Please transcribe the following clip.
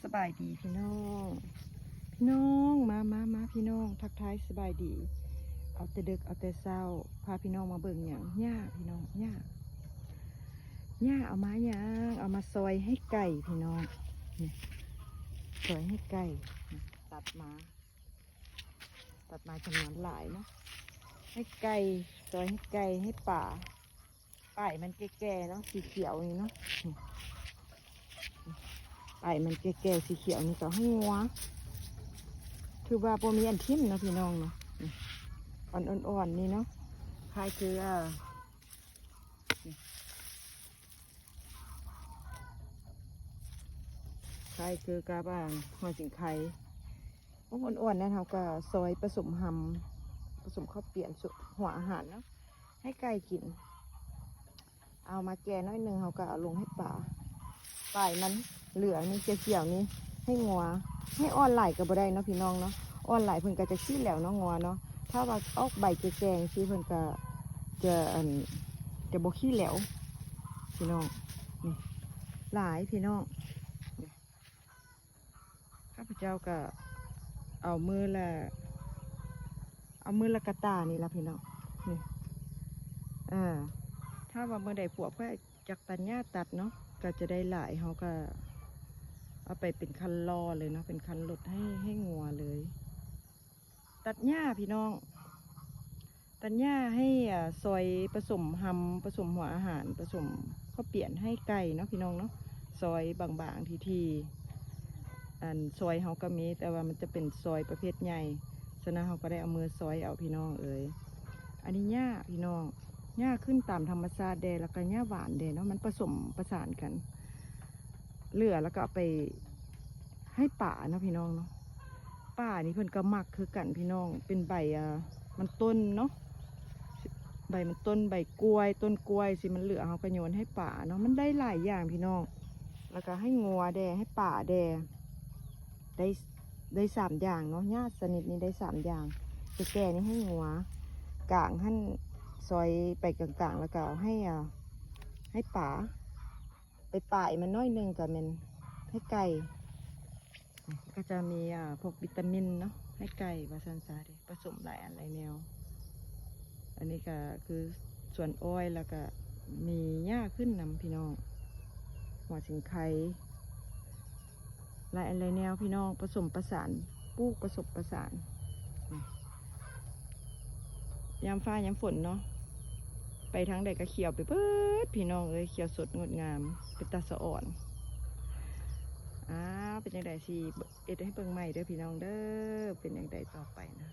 ສະບາຍດີພີ່ນ້ອງ ພີ່ນ້ອງ ມາ ມາ ມາ ພີ່ນ້ອງ ທັກທາຍສະບາຍດີ. ເອົາແຕ່ເດິກ ເອົາແຕ່ເຊົ້າ ພາພີ່ນ້ອງມາເບິ່ງຫຍັງ? ຫຍ້າພີ່ນ້ອງ ຫຍ້າ ຫຍ້າ. ເອົາມາຫຍັງ? ເອົາມາຊອຍໃຫ້ໄກ່ພີ່ນ້ອງ ນີ້ ຊອຍໃຫ້ໄກ່ ຕັດມາ ຕັດມາຈຳນວນຫຼາຍເນາະ ໃຫ້ໄກ່ ຊອຍໃຫ້ໄກ່ ໃຫ້ປາ. ປາຍມັນແກ່ໆເນາະ ສີຂຽວນີ້ເນາະ ນີ້ ປາຍມັນແກ່ໆ ສີຂຽວນີ້ກໍໃຫ້ງົວ ຖືວ່າບໍ່ມີອັນຖິ້ມເນາະພີ່ນ້ອງເນາະ. ນີ້ ອ່ອນໆ ອ່ອນໆ ນີ້ເນາະ ຄ້າຍຄື ອ່າ ນີ້ ຄ້າຍຄືກັບ ອ່າ ຫົວສີໄຄ. ໂອ້ ອ່ອນໆ ນັ້ນເຮົາກໍຊອຍປະສົມຮຳ ປະສົມເຂົ້າປຽນ ຫົວອາຫານເນາະ ໃຫ້ໄກ່ກິນ. ເອົາມາແກ່ໜ້ອຍໜຶ່ງ ເຮົາກໍເອົາລົງໃຫ້ປາ. ປາຍມັນເຫຼືອນີ້ ຂຽວໆນີ້ໃຫ້ງົວ ໃຫ້ອ່ອນຫຼາຍກໍບໍ່ໄດ້ເນາະພີ່ນ້ອງເນາະ ອ່ອນຫຼາຍເພິ່ນກໍຈະຂີ້ແຫຼວເນາະ ງົວເນາະ. ຖ້າວ່າອອກໃບແກ່ໆຈັ່ງຊີ້ ເພິ່ນກໍຈະ ອັນ ຈະບໍ່ຂີ້ແຫຼວພີ່ນ້ອງ. ນີ້ ຫຼາຍພີ່ນ້ອງ ນີ້ ຂ້າພະເຈົ້າກໍເອົາມື້ລະ ເອົາມື້ລະກະຕ່ານີ້ລະພີ່ນ້ອງ ນີ້. ເອີ ຖ້າວ່າມື້ໃດພວກຂ້ອຍຈັກຕັດຫຍ້າຕັດເນາະ ກໍຈະໄດ້ຫຼາຍ ເຮົາກໍເອົາໄປເປັນຄັນລໍ້ເລີຍເນາະ ເປັນຄັນລົດໃຫ້ ໃຫ້ງົວເລີຍ. ຕັດຫຍ້າພີ່ນ້ອງ ຕັດຫຍ້າໃຫ້ ເອີ ຊອຍປະສົມຮຳ ປະສົມຫົວອາຫານ ປະສົມເຂົ້າປຽນໃຫ້ໄກ່ເນາະພີ່ນ້ອງເນາະ. ຊອຍບາງໆ ຖີ່ໆ ອັນຊອຍເຮົາກໍມີ ແຕ່ວ່າມັນຈະເປັນຊອຍປະເພດໃຫຍ່ ສະນັ້ນເຮົາກໍໄດ້ເອົາມືຊອຍເອົາພີ່ນ້ອງເອີຍ. ອັນນີ້ຫຍ້າພີ່ນ້ອງ ຫຍ້າຂຶ້ນຕາມທຳມະຊາດແດ່ ແລ້ວກໍຫຍ້າຫວານແດ່ເນາະ ມັນປະສົມປະສານກັນ. ເຫຼືອແລ້ວກໍເອົາໄປໃຫ້ປາເນາະພີ່ນ້ອງເນາະ. ປານີ້ເພິ່ນກໍມັກຄືກັນພີ່ນ້ອງ ເປັນໃບ ອ່າ ມັນຕົ້ນເນາະ ໃບມັນຕົ້ນ ໃບກ້ວຍ ຕົ້ນກ້ວຍຊິມັນເຫຼືອ ເຮົາກໍໂຍນໃຫ້ປາເນາະ. ມັນໄດ້ຫຼາຍຢ່າງພີ່ນ້ອງ ແລ້ວກໍໃຫ້ງົວແດ່ ໃຫ້ປາແດ່ ໄດ້ ໄດ້ສາມຢ່າງເນາະ. ຫຍ້າຊະນິດນີ້ໄດ້ສາມຢ່າງ ແກ່ໆນີ້ໃຫ້ງົວ ກາງຫັ້ນຊອຍໄປກາງໆ ແລ້ວກໍເອົາໃຫ້ ອ່າ ໃຫ້ປາ. ໄປປາຍມັນໜ້ອຍໜຶ່ງກໍແມ່ນໃຫ້ໄກ່ ກໍຈະມີ ອ່າ ພວກວິຕາມິນເນາະ ໃຫ້ໄກ່ວ່າຊັ້ນຊະເດ ປະສົມຫຼາຍອັນຫຼາຍແນວ. ອັນນີ້ກໍຄືສວນອ້ອຍ ແລ້ວກໍມີຫຍ້າຂຶ້ນນຳພີ່ນ້ອງ ຫົວສີໄຄ ຫຼາຍອັນຫຼາຍແນວພີ່ນ້ອງ ປະສົມປະສານ ປູກປະສົມປະສານ. ຍາມຟ້າຍາມຝົນເນາະ ໄປທາງໃດກໍຂຽວໄປເບີດພີ່ນ້ອງເອີຍ ຂຽວສົດງົດງາມ ເປັນຕາສະອອນ. ອ້າວ ເປັນຈັ່ງໃດຊິເຮັດໃຫ້ເບິ່ງໃໝ່ເດີພີ່ນ້ອງເດີ ເປັນຈັ່ງໃດຕໍ່ໄປນະ.